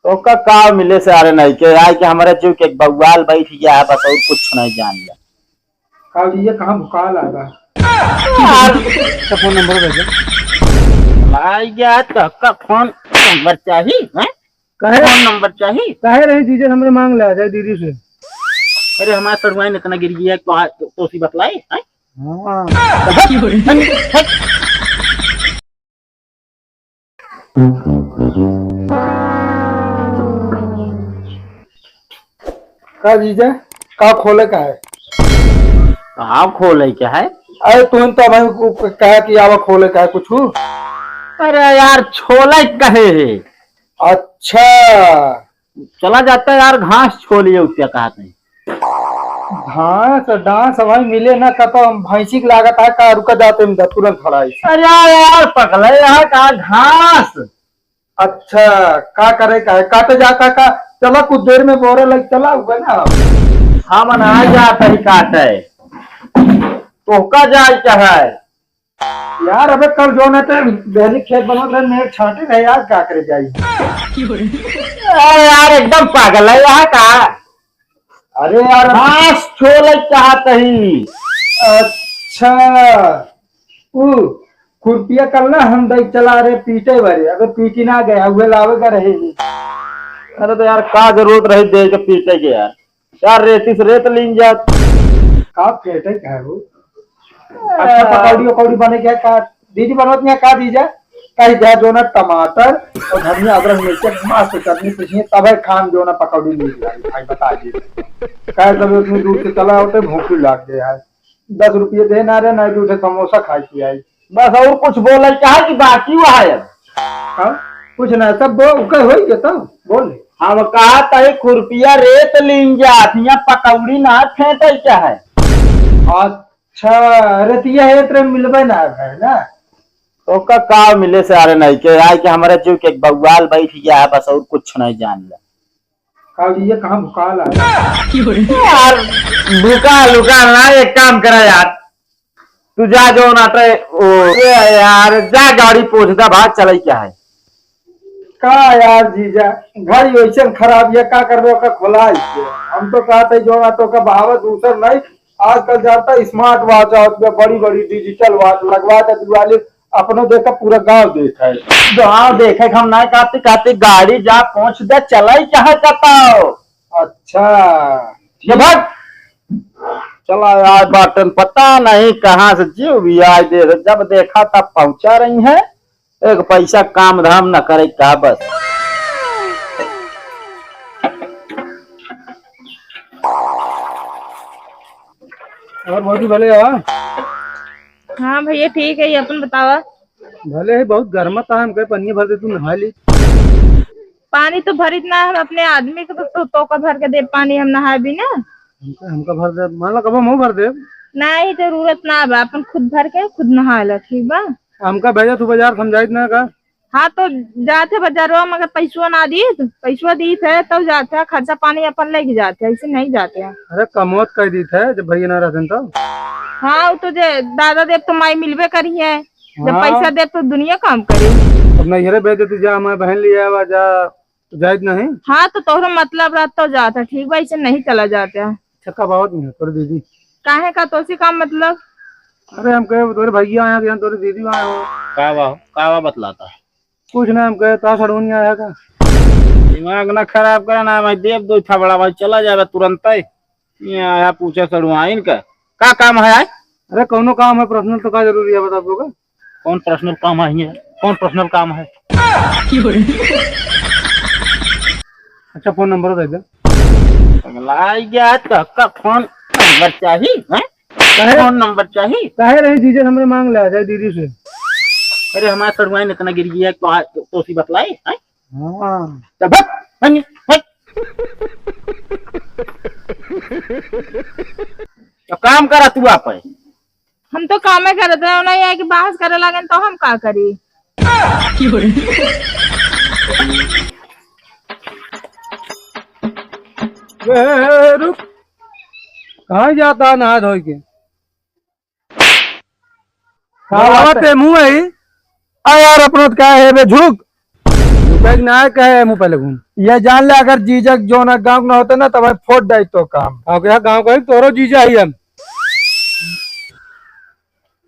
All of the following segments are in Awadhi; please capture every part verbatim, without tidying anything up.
तो का, का मिले से, अरे नहीं के, आए के हमारे जीव के एक बवाल बैठ गया है, बस और कुछ नहीं जान लिया। का जी, ये कहाँ भुकाल आ गया? यार, तो फोन नंबर दे दे। लाई गया तो का फोन नंबर चाहिए, हैं? कहे फोन नंबर चाहिए? कहे रही जीजा हमरे मांग ले आ जाए दीदी से। अरे हमारे सड़ुआइन इतना गिर गया, तो, तो, तो सी बतलाई, हैं? हाँ। का जीजा, का खोले का है? का खोले का है? अरे तुम तो भाई को कहा कि आवा खोले का है कुछ? अरे यार, छोले कहे है। अच्छा। चला जाता है यार, घास छोलिए, उसका कहा नहीं। घास, डांस भाई मिले ना, का तो हम भैंसी के लागत है, का रुका जाते में तुरंत खड़ा है। अरे यार, पकड़े यहाँ का घास। अच्छा, का करे का है? काटे जाता का? चला कुछ देर में बोरे लग चला हुआ ना। हम ना जाता ही काटे। तो का जाए का है? यार, अबे कल जो ना ते बहनी खेत बनत रहे, नेट छाटे रहे यार, का करे जाई? अरे यार, एकदम पागल है यहाँ का। अरे यार। घास छोले चाहत ही। अच्छा, उ खुरपिया कल ना हम दई चला रहे पीटे बारे, अबे पीटी ना गया, उहे लावे का रहे ही। अरे तो यार, का जरूरत रही दे के पीटे के यार? यार, रेती से रेत लीन जात। का फेंटे का है वो? अच्छा, पकौड़ी वकौड़ी बने क्या? का दीदी बनवत नहीं का दीजा? कही जा जो ना टमाटर और धनिया, अदरक, मिर्च, मस्त चटनी पीसिए, तबे खान जो ना पकौड़ी लीन जाए। भाई बता दीजिए, कहे तब उतनी दूर से चला होते, भूख भी लाग गया है। दस रुपये दे ना रे, नहीं तो उसे समोसा खाए के आई। बस और कुछ बोले चाहे कि बाकी हुआ है अब? हाँ, कुछ ना, सब बो-, उके होई के तो बोले। हम कहा तही खुरपिया रेत लीन जात, यहाँ पकौड़ी ना फेंटे के है। अच्छा, रेतिया है तो मिलबे ना है ना। तो का, का मिले से, अरे नहीं के, आए के हमारे जीव के एक बवाल बैठ गया है, बस और कुछ नहीं जान ले। का ये कहाँ भुकाल आ गया? यार, भुकाल उकाल ना, एक काम करा यार, तू जा जो ना तो, ओ, ए यार, जा गाड़ी पोंछ दा, भाग चलाई क्या है? का यार जीजा, घड़ी वैसे खराब है, का करबे ओका खोलाई के? हम तो कहते जो ना तो का बहावत दूसर नहीं, आजकल जाता smart watch आवत बा, बड़ी बड़ी digital watch लगवा दे दिवाली, अपनो देखा पूरा गांव देखे। गांव देखे हम ना कहते, कहते गाड़ी जा पोंछ दे, चलाई चाहे कहता हो। अच्छा। ये भाग। चला यार बाटन, पता नहीं कहाँ से जीव भी आए दे, जब देखा तब पहुंचा रही है। एक पैसा काम धाम न करे का बस। और भौजी भले है? हाँ भैया ठीक है, ये अपन बतावा। भले है, बहुत गर्मा था, हम कहे पनिया भर दे, तू नहा ली। पानी तो भरित ना, हम अपने आदमी के तो, तो, तोका भर के दे पानी, हम नहाए भी ना। हमका, हमका भर दे, मान लो कबो मुँह भर दे। नहीं, जरूरत ना बा, अपन खुद भर के खुद नहा ला, ठीक बा? हमका भेजा तू बाजार, समझाइत ना का? हाँ, तो जात है बाजारवा, मगर पैसवा ना दीत, पैसवा दीत है तब जात है, खर्चा पानी अपन लेके जात है, ऐसे नहीं जात है। अरे कमौत कह दीत है जब भैया ना रहते तो। हाँ, वो तो जे दादा देव तो माई मिलबे करी है, जब हाँ। पैसा देव तो दुनिया काम करे। अब नैहरे भेज दे तू, जा हमारे बहन ले आवा जा, तो जाइत नहीं। हाँ, तो तोहरा मतलब रहत तो जात है, ठीक बा, ऐसे नहीं चला जात है। अच्छा, कब आवत नहीं है तोर दीदी? काहे का तोसी का मतलब? अरे हम कहे तोरे भैया आया कि तोरे दीदी आया हो। का बा, का बा बतलाता है? कुछ ना, हम कहे ता सड़ुआ नहीं आया का? दिमाग ना खराब करा ना, मैं देव दो था बड़ा भाई, चला जावे तुरंत ही। ये आया पूछे सड़ुआइन का, का काम है आए? अरे कौनो काम है personal तो का जरूरी है बता आपको का? कौन personal काम है ये? कौन personal काम है? अच्छा फोन नंबर दे दे। पगला गया तो का फोन नंबर चाहिए, हैं? काहे? फोन नंबर चाहिए? काहे रही जीजा हमरे मांग ले आ जाए दीदी से। अरे हमारे सड़ुआइन इतना गिर गया तो, तो, तो सी बतलाई, हैं? हाँ। तो बस, हैं, हैं। तो काम करा तू आप है। हम तो कामे करत रहे, नहीं है कि बहस करे लागेन तो हम का करी? ए, ए, ए, रुक। कहाँ जाता है नहा धोई के? का बात है? ते मुंह है? आ यार, अपना तो क्या है बे, झुक। कहे ना कहे मुँह पहले घूम। ये जान ले, अगर जीजा जौन गाँव क ना होते ना, तब फोड़ डाई तो काम। हाँ, क्या गाँव का ही तोरो जीजा ही हम।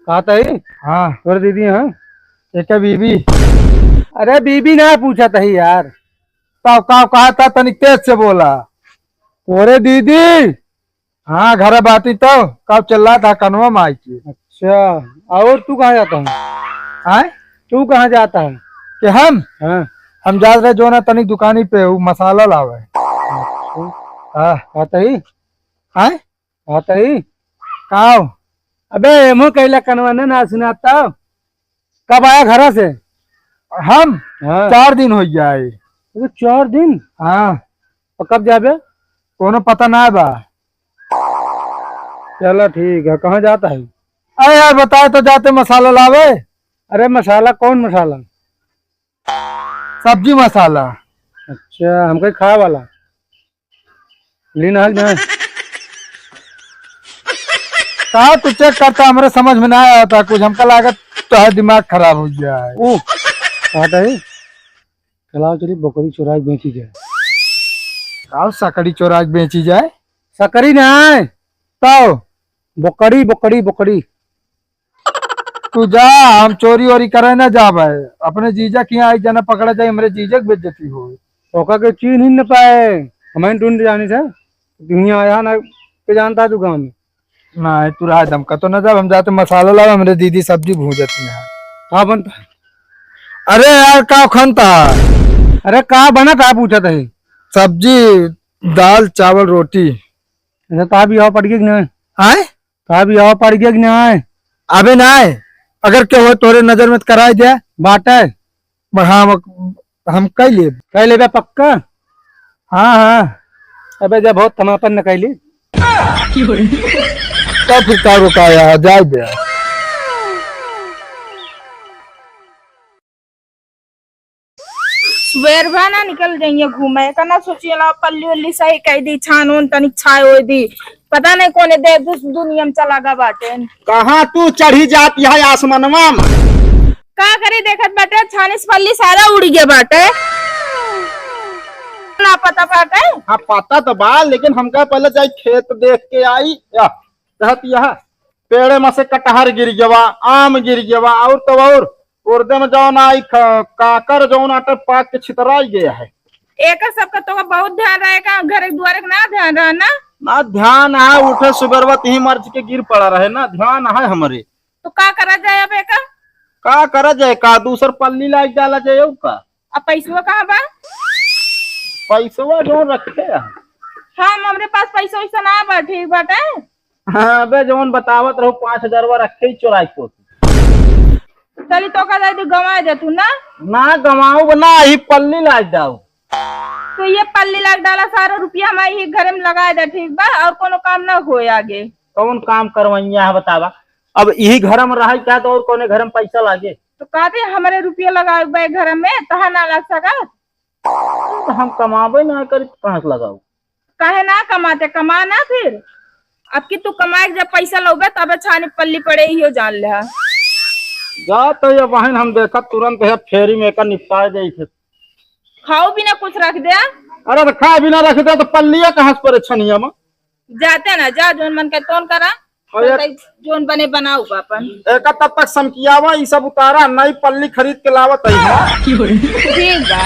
कहा था ही? हाँ। तोरे दीदी हैं? एक है बीबी। अरे बीबी ना पूछा था ही यार। का, का, कहा था, तनिक तेज से बोला। तोरे दीदी? हाँ, घर बाटी तो, कब चिल्ला था कनवा में आई के। अच्छा, और तू कहाँ जाता है? आय? तू कहाँ जाता है? कि हम? हाँ। हम जात रहे जो ना तनी दुकानी पे, वो मसाला लावे। अच्छा। हाँ। आता ही? आय? आता ही? काव? अबे, एमो कहला कनवा ने ना सुनाता। कब आया घरा से? हम? हाँ। चार दिन हो गया है। अरे, चार दिन? हाँ। और कब जाबे? कोनो पता ना बा। चला ठीक है, कहाँ जाता है? अरे यार, बताए तो जाते मसाला लावे। अरे मसाला, कौन मसाला? सब्जी मसाला। अच्छा, हमका खाए वाला। लीन हल ना। का तू चेक करता, हमरे समझ में ना आवता कुछ, हमका लागत तो है दिमाग खराब हो गया है। ओ, कहता है, चलाओ चली बकरी चोरा के बेची जाए। का सकड़ी चोरा के बेची जाए? सकड़ी ना है। तो? बकरी, बकरी, बकरी। तू जा, हम चोरी वोरी करे ना जाबे। अपने जीजा के यहाँ आई जना पकड़ा जाए, हमरे जीजा के बेइज्जती हो। ओका के चीन ही न पाए, हमें ढूंढ जाने से। दुनिया आया ना, के जानता तू गाँव में। ना, तू रहा दम का तो ना जाब, हम जाते मसाला लावे, हमरे दीदी सब्जी भूंजत हैं। का बनता है? अरे यार, का खनता? अरे का बना था, पूछा था ही। सब्जी, दाल, चावल, रोटी। अच्छा, तो अभी आओ पड़ गया कि नहीं? आए? का भी आवा पड़ गया कि ना आए? अबे ना आए। अगर के हो तोरे नजर में तो कराए दे। बाटे। ब-, हाँ, ब-, हम कह लेब। कह लेबे पक्का? हाँ, हाँ। अबे जब बहुत थमापन न कैली। तब फिर का रुकाया, जाए दे। सुबेर भा ना निकल जाइए घूमे, एका ना सोचिए ला पल्ली उल्ली सही कह दी, छान ओन तनिक छाए ओए दी, पता नहीं कौने देश दुस-, दुनिया में चला गा बाटे। कहाँ तू चढ़ी जात है आसमानवा में? का करी देखत बाटे, छानिस पल्ली सारा उड़ गया बाटे। ना पता बाटे? हाँ, पता तो बा, लेकिन हमका पहले जाई खेत देख के आई। या, कहत यह पेड़े में से कटहर गिर गवा, आम गिर गवा, और तो और उर्दे में जौन आई ख-, काकर जौन आटे पाक के छितराई गया है। एकर सबका तो बहुत ध्यान रहे का, घर के दुआरे के ना ध्यान रहा ना? ना ध्यान है, उठे सुबेरवा तिही मर्ज के गिर पड़ा रहे ना, ध्यान है हमरे। तो का करा जाए अब एका? का करा जाए, का दूसर पल्ली लाग डाला जाए और का? अब पैसवा कहाँ बा? पैसवा जौन रखे हैं। हाँ, हमरे पास पैसा वैसा ना बा, ठीक बाटे। हाँ, अबे जौन बतावत रहो, पाँच हजारवा रखे ही चोराई को। चली तो का दादी गंवा दे तू ना? ना गंवाऊ ना, ही पल्ली लाग जाऊ। तो ये पल्ली लाग डाला, सारा रुपया हमारे ही घर में लगा दे, ठीक बा? और कोनो काम ना होए आगे। कौन काम करवैया है बतावा? अब यही घर में रहे क्या तो और कोने घर में पैसा लागे? तो का दे हमरे रुपया लगावे बा घर में, तहा ना लग सकत? तो हम कमाबे ना करी तो कहाँ से लगाऊ? काहे ना कमाते, कमा ना फिर। अब की तू कमाए के जब पैसा लौबे तबे छानी पल्ली पड़े, इहो जान ले। जा तो ये बहन हम देखत तुरंत है फेरी में एकर निपटाए दे इसे। खाओ भी ना कुछ रख दे। अरे तो खा भी ना रख दे तो पल्लिया कहाँ से पड़े छनिया में? जाते ना, जा, जोन मन के तोन करा। और ये तब तक जोन बने बनाऊ बा अपन। एका तब तक समकियावा, ई सब उतारा, नई पल्ली खरीद के लावत है। ठीक बा।